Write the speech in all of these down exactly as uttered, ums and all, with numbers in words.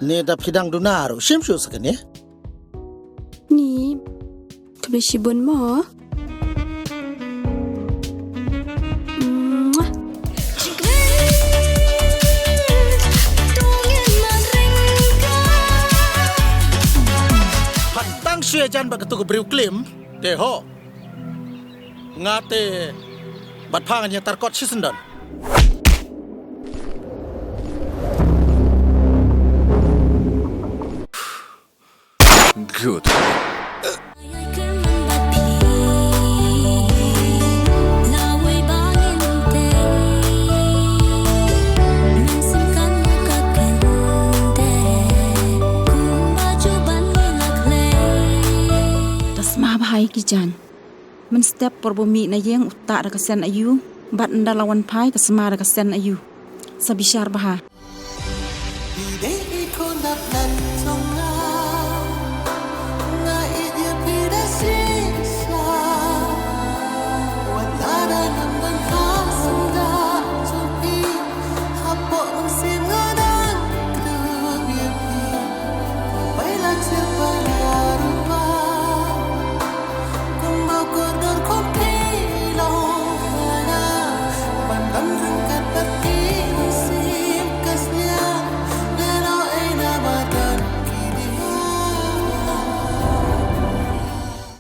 Ne da phi dang duna ruh shim shuh sa kane. Ni, khublei shibun mo. Phan tang shu ïajan bad katu ka briew klim, te ho. Nga te bad pha ngan ïatar kot shisyndon. Good. Da sma bha ïa ki jaiñ. Mynstep por ba u mih na ïing u tah da ka sen aïu, bad ynda la wan phai ka sma da ka sen aïu. Sa bishar bha.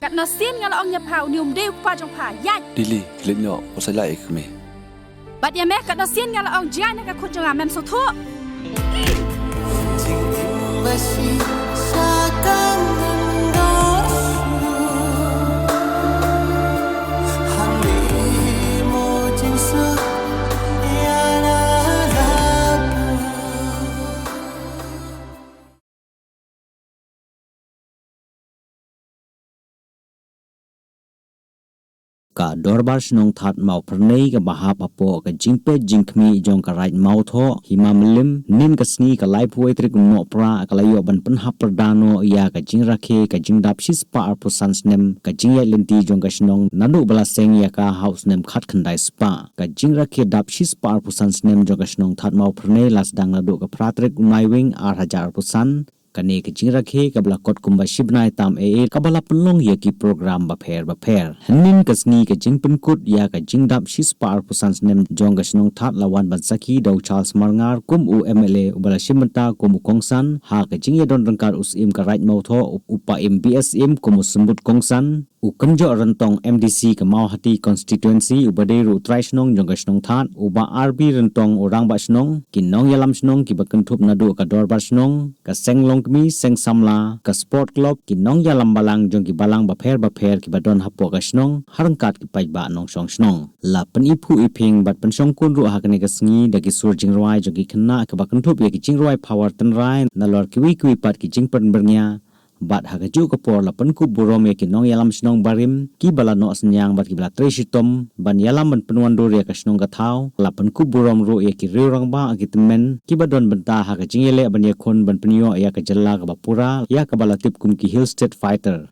Katno sien nga la ong ïa pha, une um dei u kpa jong pha, ïaid. Dili, leit noh, u sa lait ïa ka kmie. Bad ïa me, katno sien nga la ong jia na ka khun jong nga, mem sngewthuh. Ka Dorbar Shnong Thad Mawphyrnei kaba hap hapoh ka jingpeit jingkhmih jong ka Raid Mawthoh Hima Mylliem, hynnin ka sngi ka laiphew wei tarik u Nohprah ka la ïoh ban pynhap pyrda noh ïa ka jingrakhe ka jingdap shispah arphew san snem ka jingïaid lynti jong ka shnong naduh ba la seng ïa ka ha u snem khatkhyndai spah. Ka jingrakhe dap shispah arphew san snem jong ka shnong Thad Mawphyrnei la sdang naduh ka phra tarik u Naiwieng ar hajar arphew san. Kane ka jingrakhe kaba la kot kumba shi bnai tam eh, kaba la pynlong ïa ki program bapher bapher. Hynnin ka sngi ka jingpynkut ïa ka jingdap shispah arphew san snem jong ka shnong Thad la wan ban sakhi da u Charles Marngar kum u M L A uba la shim bynta kum u kongsan, ha ka jingïadon ryngkat u Syiem ka Raid Mawthoh, u Paiem B S Syiem kum u symbud kongsan, u Kynjoh Ryntong, M D C ka Mawhati Constituency, uba dei ruh u trai shnong jong ka shnong Thad, u Bah R B Ryntong, u Rangbah Shnong, ki nongïalam shnong kiba kynthup naduh ka Dorbar Shnong, ka Seng Longkmie, Seng Samla, ka Sport Club, ki nongïalam balang jong ki balang bapher bapher kiba don hapoh ka shnong, ha ryngkat ki paidbah nongshong shnong. La pyniphuh iphieng bad pynshongkun ruh ha kane ka sngi da ki sur jingrwai jong ki khynnah kiba kynthup ïa ki jingrwai Power Tynrai, nalor kiwei kiwei pat ki jingpynbyrngia, bad ha kajuh ka por la pynkup burom ïa ki nongïalam shnong barim, kiba la noh synñiang bad kiba la trei shitom ban ïalam ban pynwandur ïa ka shnong ka thaw, la pynkup burom ruh ïa ki riew rangbah ki tymmen, kiba don bynta ha ka jingïaleh ban ïakhun ban pynïoh ïa ka jylla kaba pura, ïa kaba la tip kum ki Hill Street Fighter.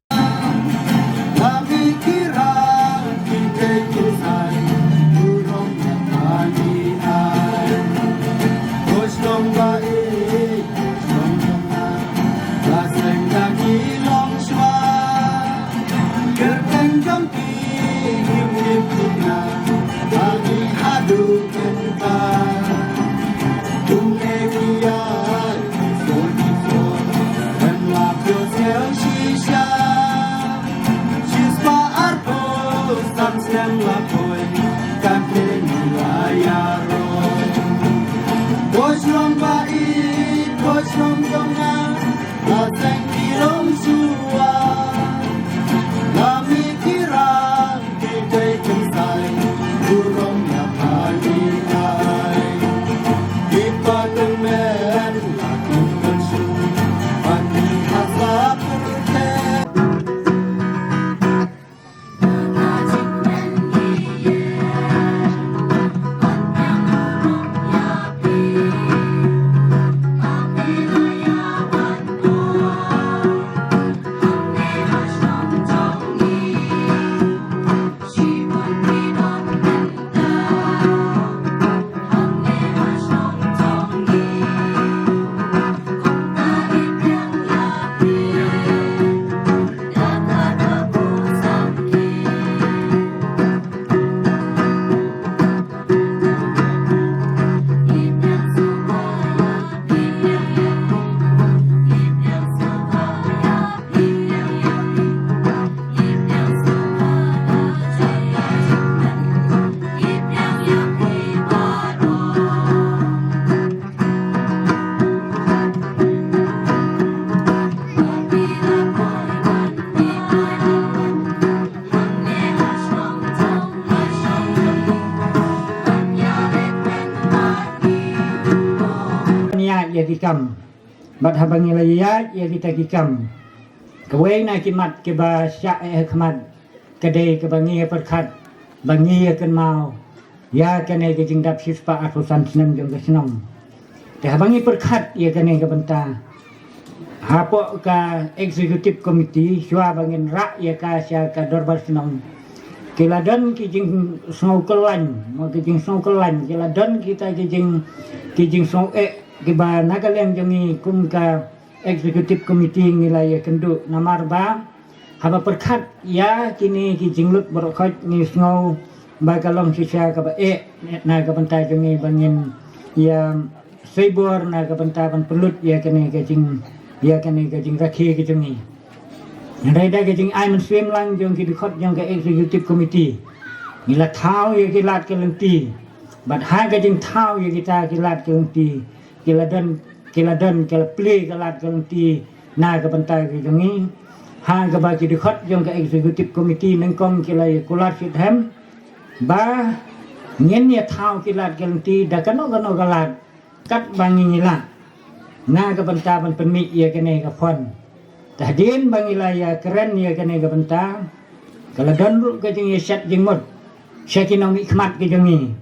ïa ki kam. Bad haba ngi la ïaid ïa kita ki kam, kawei na ki mat kiba shah eh ha khmat ka dei kaba ngi ïa pyrkhat, ba ngi ïa kynmaw ïa kane ka jingdap shispah arphew san snem jong ka shnong. Te haba ngi pyrkhat ïa kane ka bynta, hapoh ka executive committee, shuwa ba ngin rah ïa ka sha ka dorbar shnong, ki la don ki jingsngewkhlaiñ, mo, ki jingsngewkhlaiñ, ki la don kita ki jing, ki jingsngew eh kiba na ka liang jong ngi kum ka executive committee ngi la ïa kynduh, namar ba haba pyrkhat ïa kine ki jinglut baroh khoit ngi sngew ba ka long shisha kaba eh na ka bynta jong ngi ba ngin ïa sei bor na ka bynta ban pynlut ïa kane ka jing, ïa kane ka jingrakhe ka jong ngi. Hynrei da ka jingai mynsiem lang jong ki dkhot jong ka executive committee, ngi la thaw ïa ki lad ki lynti. Bad ha ka jingthaw ïa kita ki lad ki lynti, ki la don, ki la don, ki la plie ka lad ka lynti na ka bynta ka jong ngi. Ha kaba ki dkhot jong ka executive committee nyngkong ki la ïa kular shitom ba ngin ïa thaw ki lad ki lynti da kano kano ka lad, katba ngi ngi lah, na ka bynta ban pynmih ïa kane ka fund. Te hadien ba ngi la ïa kren ïa kane ka bynta, ka la don ruh ka jingïashet jingmut sha ki nongmihkhmat ki jong ngi.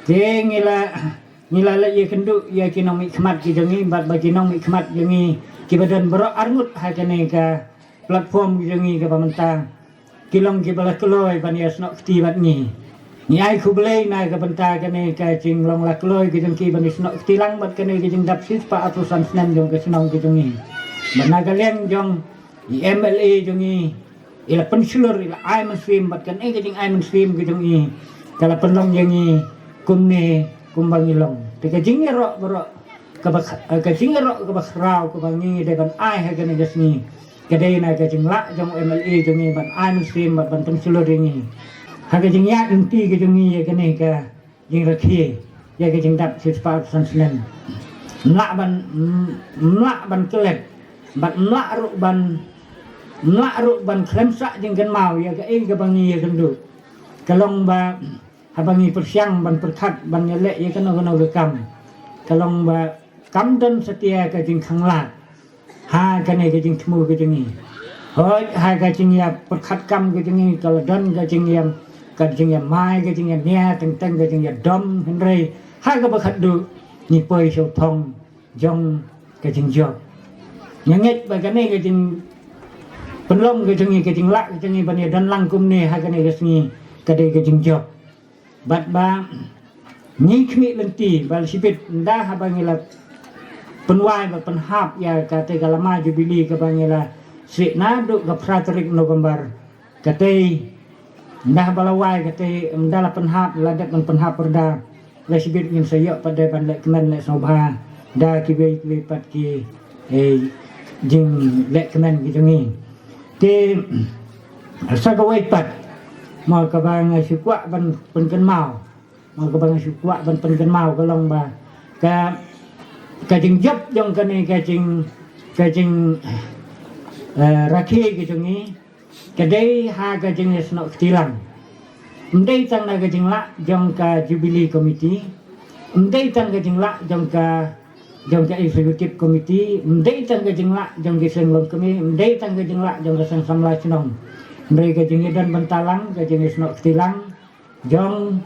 Te ngi la, ngi la leit ïa kynduh ïa ki nongmihkhmat ki jong ngi, bad ba ki nongmihkhmat jong ngi kiba don baroh arngut ha kane ka platform ki jong ngi kaba mynta, ki long kiba la kloi ban ïasnoh kti bad ngi. Ngi ai khublei na ka bynta kane ka jinglong la kloi ka jong ki ban ïasnoh kti lang bad kane ka jingdap shispah arphew san snem jong ka shnong ka jong ngi. Bad na ka liang jong i M L A jong ngi, i la pynshlur, i la ai mynsiem, bad kane ka jingai mynsiem ka jong i ka la pynlong ïa ngi kumne kumba ngi long. Te ka jingïaroh baroh kaba kh-, ka jingïaroh kaba khraw kaba ngi dei ban ai ha kane ka sngi, ka dei na ka jinglah jong u M L A jong ngi ban ai mynsiem bad ban pynshlur ïa ngi ha ka jingïaid lynti ka jong ngi ïa kane ka jingrakhe, ïa ka jingdap shispah arphew san snem. Ym lah ban, ym lah ban klet bad ym lah ruh ban, ym lah ruh ban khlem sah jingkynmaw ïa kaei kaba ngi ïa kynduh. Ka long ba haba ngi pyrshang ban pyrkhat ban ïaleh ïa kano kano ka kam, ka long ba kam don satia ka jingkhanglad ha kane ka jingthmu ka jong ngi. Hooid, ha ka jingïapyrkhat kam ka jong ngi ka la don ka jingïa, ka jingïamai, ka jingïania, teng teng ka jingïadom, hynrei ha kaba khatduh ngi poi sha u thong jong ka jingjop. Nga ngeit ba kane ka jingpynlong ka jong ngi, ka jinglah ka jong ngi ban ïadon lang kumne ha kane ka sngi, ka dei ka jingjop. Bad ba ngi khmih lynti ba la shibit ynda haba ngi la pynwai ba pynhap ïa katei ka lama jubili kaba ngi la sih naduh ka phra tarik November. Katei ynda haba la wai katei, ynda la pynhap, la dep ban pynhap pyrda, la shibit ngin sa ïoh pat de ban leh kmen leh sngewbha da kiwei kiwei pat ki, eh, jingleh kmen ki jong ngi. Te sa kawei pat, mo, kaba nga shu kwah ban pynkynmaw, mo, kaba nga shu kwah ban pynkynmaw ka long ba ka, ka jingjop jong kane ka jing, ka jing, eh, rakhe ka jong ngi, ka dei ha ka jingïasnoh kti lang. Ym dei tang na ka jinglah jong ka Jubilee Committee, ym dei tang ka jinglah jong ka, jong ka Executive Committee, ym dei tang ka jinglah jong ki seng longkmie, ym dei tang ka jinglah jong ka seng samla shnong. Hynrei ka jingïadon bynta lang, ka jingïasnoh kti lang jong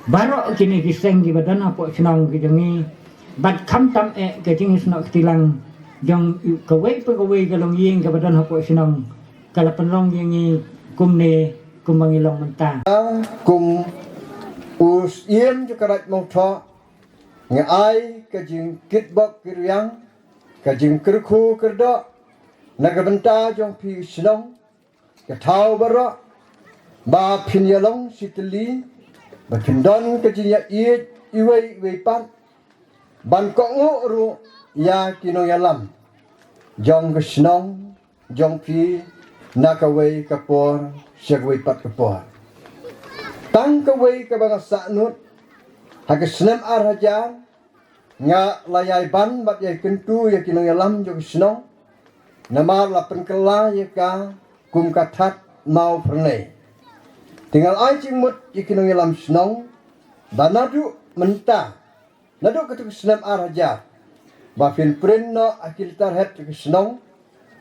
baroh kine ki seng kiba don hapoh shnong ki jong ngi, bad khamtam eh ka jingïasnoh kti lang jong kawei pa kawei ka longïing kaba don hapoh shnong, ka la pynlong ïa ngi kumne kumba ngi long mynta. Kum u Syiem jong ka Raid Mawthoh, nga ai ka jingkitbok kitrwiang, ka jingkyrkhu kyrdoh na ka bynta jong phi shnong, ka thaw baroh, ba phin ïalong shi tylli, ba phin don ka jingïaieit iwei iwei pat, ban kohnguh ruh ïa ki nongïalam jong ka shnong jong phi na kawei ka por sha kawei pat ka por. Tang kawei kaba nga sahnud, ha ka snem ar hajar nga la ïai ban bad ïai kyntu ïa ki nongïalam jong ka shnong, namar la pynkylla ïa ka kum ka That Mawphyrnei. Te nga la ai jingmut ïa ki nongïalam shnong ba naduh mynta, naduh katu ka snem ar hajar, ba phin print noh ha ki letterhead jong ka shnong,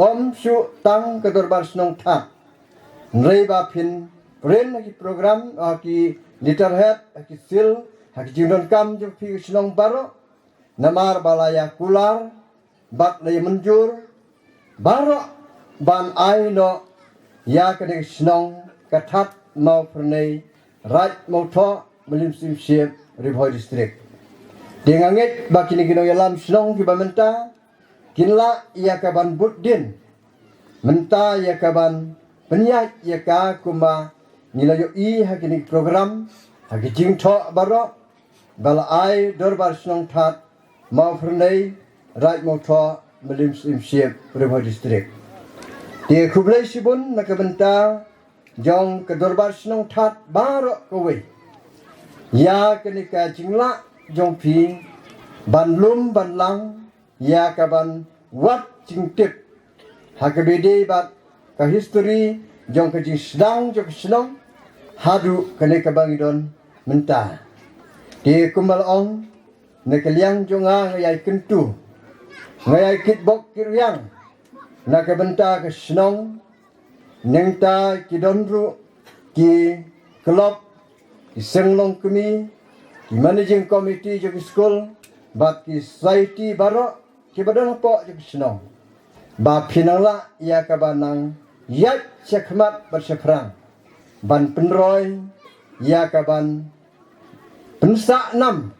ym shu tang ka dorbar shnong Thad. Hynrei ba phin print ha ki program, ha ki letterhead, ha ki seal, ha ki jingdonkam jong phi ka shnong baroh, namar ba la ïa kular bad la ïa mynjur baroh ban ai noh ïa kane ka shnong ka Thad Mawphyrnei, Raid Mawthoh, Mylliem Syiemship, Ri Bhoi District. Te nga ngeit ba kine ki nongïalam shnong kiba mynta kin lah ïa ka ban bud dien, mynta ïa ka ban pynïaid ïa ka kumba ngi la ïohi ha kine ki program, ha ki jingthoh baroh, ba la ai dorbar shnong Thad Mawphyrnei, Raid Mawthoh, Mylliem Syiemship, Ri Bhoi District. Te khublei shibun na ka bynta jong ka dorbar shnong Thad baroh kawei ïa kane ka jinglah jong phi ban lum ban lang ïa ka ban wad jingtip ha kaba ïadei bad ka history jong ka jingsdang jong ka shnong haduh kane kaba ngi don mynta. Te kumba la ong, na ka liang jong nga, nga ïai kyntu, nga ïai kitbok kitrwiang na ka bynta ka shnong. Nangta ki don ruh ki club, ki seng longkmie, ki managing committee jong ki skul bad ki society baroh kiba don hapoh jong ka shnong, ba phin nang lah ïa ka ban nang ïaid shakhmat bad shaphrang ban pynroi ïa ka ban pynsah nam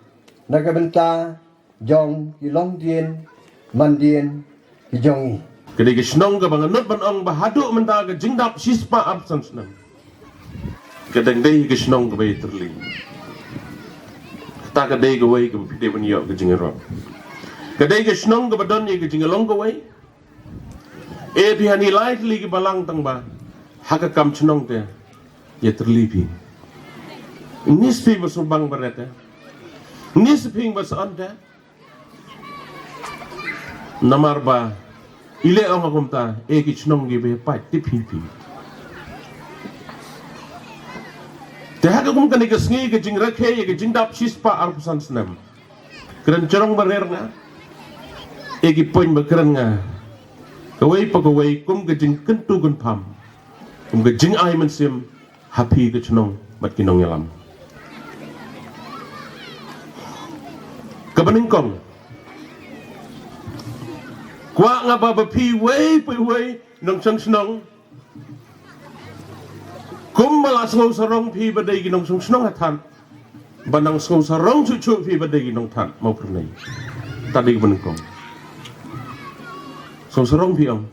na ka bynta jong ki longdien mandien ki jong ngi. Ka dei ka shnong kaba nga nud ban ong ba haduh mynta ka jingdap shispah arphew san snem, ka dang dei ka shnong kaba ïatylli. Kata ka dei kawei kaba phi dei ban ïoh ka jingïarap. Ka dei ka shnong kaba don ïa ka jinglong kawei. E phi, hani lai tylli ki balang tang ba ha ka kam shnong te ïatylli phi. Ngi sngewbha ba sngewbang baroh te, ngi sngewbha ba sngewbha te. Namar ba i leh ong kumta, e ki shnong kiba pait tip hi phi. Te ha ka kum kane ka sngi ka jingrakhe ïa ka jingdap shispah arphew san snem, kren jrong baroh nga, e ki point ba kren nga, kawei pa kawei kum ka jingkyntu kynpham, kum ka jingai mynsiem ha phi ka shnong bad ki nongïalam. Kaba nyngkong, kwah nga ba, ba phi wei pa wei nongshong shnong, kumba la sngewsarong phi ba dei ki nongshong shnong ha Thad, ba nang sngewsarong shuh shuh phi ba dei ki nong Thad Mawphyrnei. Ta dei kaba nyngkong. Sngewsarong phi ong.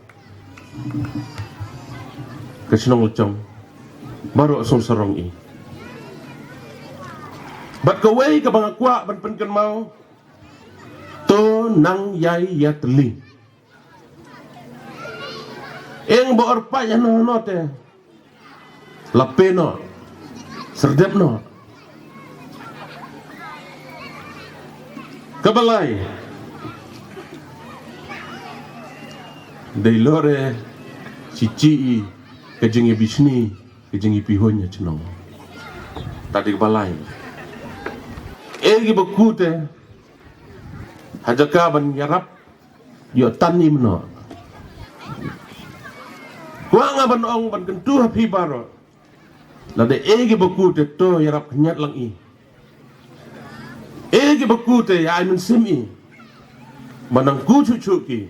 Ka shnong la jong baroh sngewsarong i. Bad kawei kaba nga kwah ban pynkynmaw, to nang ïai ïatylli. Eng ba or pait hano hano te, la pynnoh, serdep noh. Kaba lai, dei lore shisha i ka jingïabishni, ka jingïapynhun ïa shnong. Ta dei kaba lai. E kiba kut te, ha jaka ban ïarap, ïoh tan im noh. Kwah nga ban ong ban kyntu ha phi baroh, lada e kiba kut te to ïarap khynñiat lang i. E kiba kut te ïa ai mynsiem i ba nang kut shuh shuh ki,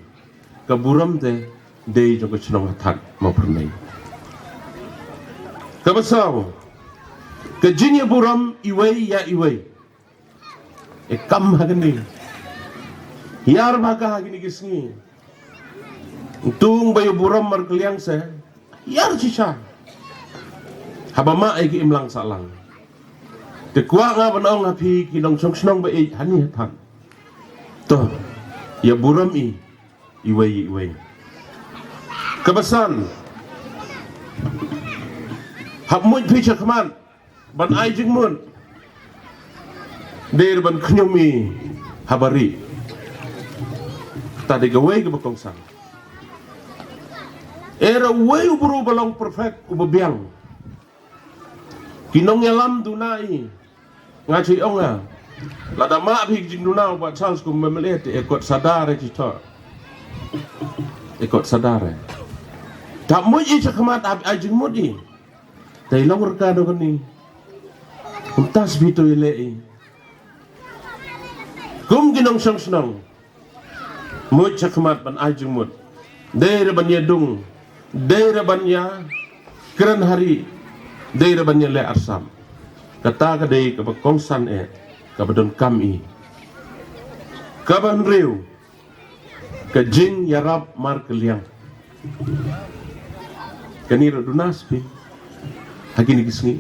ka burom te dei jong ka shnong ha Thad Mawphyrnei. Kaba saw, ka jingïaburom iwei ïa iwei. E kam ha kane, ïar ba ka ha kine ki sngi, ntung ba ïa burom markylliang se ïar shisha. Haba ma e ki imlang sahlang. Te kwah nga ban ong ha phi ki nongshong shnong ba ïeit hani ha Thad, to ïa burom i iwei iwei. Kaba san, hap mut phi shakhmat ban ai jingmut, dei ban khñium i ha bari. Ta dei kawei kaba kongsan. Era wei u bru ba long perfect uba biang. Ki nongïalam duna i, nga shu ong nga, Lada map hi jingduna u Bah Charles kum M L A te e kot sadar e jitho. E kot sadar e. Tap mut i shakhmat ap ai jingmut i. Te i long rka do kani. Kumtas bito i le i. Kum ki nongshong shnong. Mut shakhmat ban ai jingmut. Dei re ban ïa dung. Dei re ban ïa kren hari. Dei re ban ïa le arsam. Kata ka dei kaba kongsan e. Kaba don kam i. Kaba hynriew. Ka jingïarap markylliang. Kani ruh dunas phi. Ha kini ki sngi.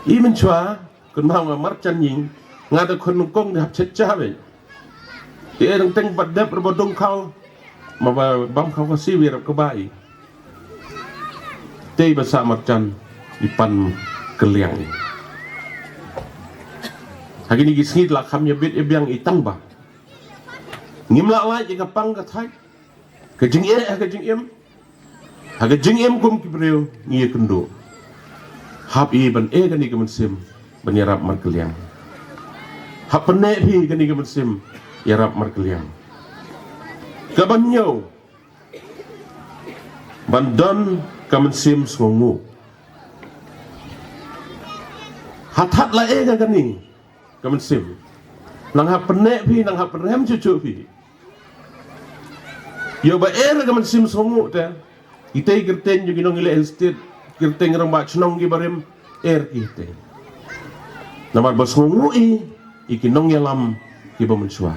I mynchwa. Kynmaw nga marjan ïing, nga da khun nyngkong da hap chet cha be. Te e dang teng pat dep re ba dong khaw. Ma ba bam khaw ka siwi rap ka bai. Te ba sa marjan i pan kylliang i. Ha kini ki sngi la kham ïa bit ïa biang i tang ba. Ngim lah lait ïa ka pang ka thai. Ka jingeh ha ka jingim. Ha ka jingim kum ki briew ngi ïa kynduh. Hap i ban e kani ka mynsiem ban ïarap markylliang. Hap pynneh phi kani ka mynsiem ïarap markylliang. Ka ban ñiew ban don ka mynsiem sngewnguh. Ha that la e ka kani ka mynsiem. Nang hap pynneh phi, nang hap pynrem chuchu phi. Ïoh ba er ka mynsiem sngewnguh te. Itei kyrteng jong ki nongïaleh state, kyrteng rangbah chnong ki barim er ki te. Namar ba sngewnguh i, i ki nongïalam ki ba mynshuwa.